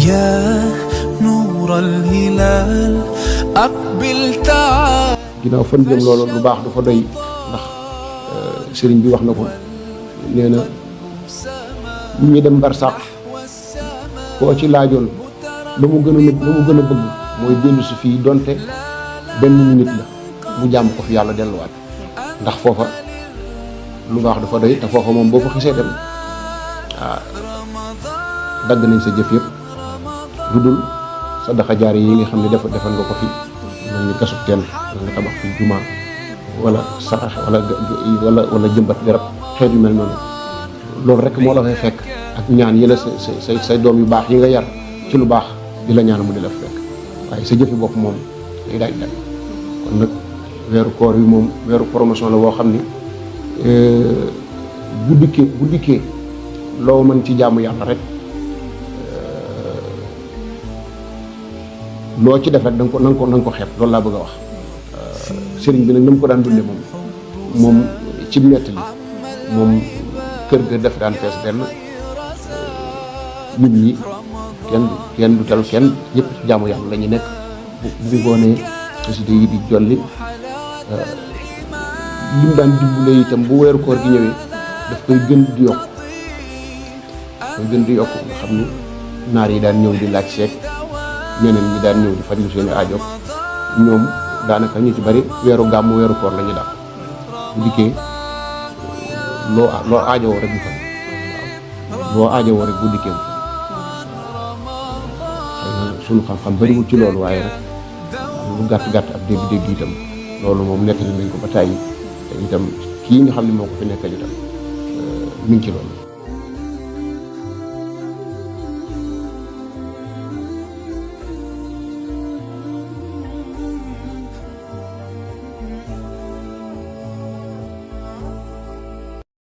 يا نور الهلال أقبل تعال. ginnaaw fan jëm loolu lu baax du fa doy ndax sëriñ bi wax na ko nee na ñi dem barsàq koo ci laajoon lu mu gën a bëgg mooy dellu si fii donte benn minute la mu jàmm ko fi yàlla delluwaat ndax foofa lu baax du fa doy te foofa moom boo fa xisee dem dagg nañ sa jëf yëpp lu dul sadaxa jaar yi nga xam ne defal nga ko fi mel ni gasub teen wala nga tabax fi juma wala sarax wala jëmbat garab xeet yu mel noonu loolu rek moo la fay fekk ak ñaan yi la say doom yu baax yi nga yar ci lu baax di la ñaan mu di la fekk waaye sa jëfi bopp moom day daaj dagg kon nag weeru koor yi moom weeru promotion la boo xam ni bu dikkee loo mën ci jaamu yàlla rek loo ci def rek da nga ko xeeb loolu laa bëgg a wax sëriñ bi nag na mu ko daan dunde moom ci nettali moom kër ga def daan fees dell nit ñi kenn du tal kenn ñëpp ci jaamu yàlla la ñu nekk bu ngoonee xasida yi di jolli lim daan dimbale itam bu weeru koor gi ñëwee daf koy gën di yokk nga xam ni naar yi daan ñëw di laaj seek ñeneen ñi daan ñëw di fajlu seen aajo ñoom daanaka ñu ci bari weeru gàmmu weeru koor la ñu daal bu dikkee loo aajowoo rek bu fa loo aajowoo rek bu dikkee xëy na suñu xam-xam bariwul ci loolu waaye rek lu gàtt ak dégg-dégg itam loolu moom nettali nañ ko ba tàyyi te itam kii nga xam ne moo ko fi nekkal itam mi ngi ci loolu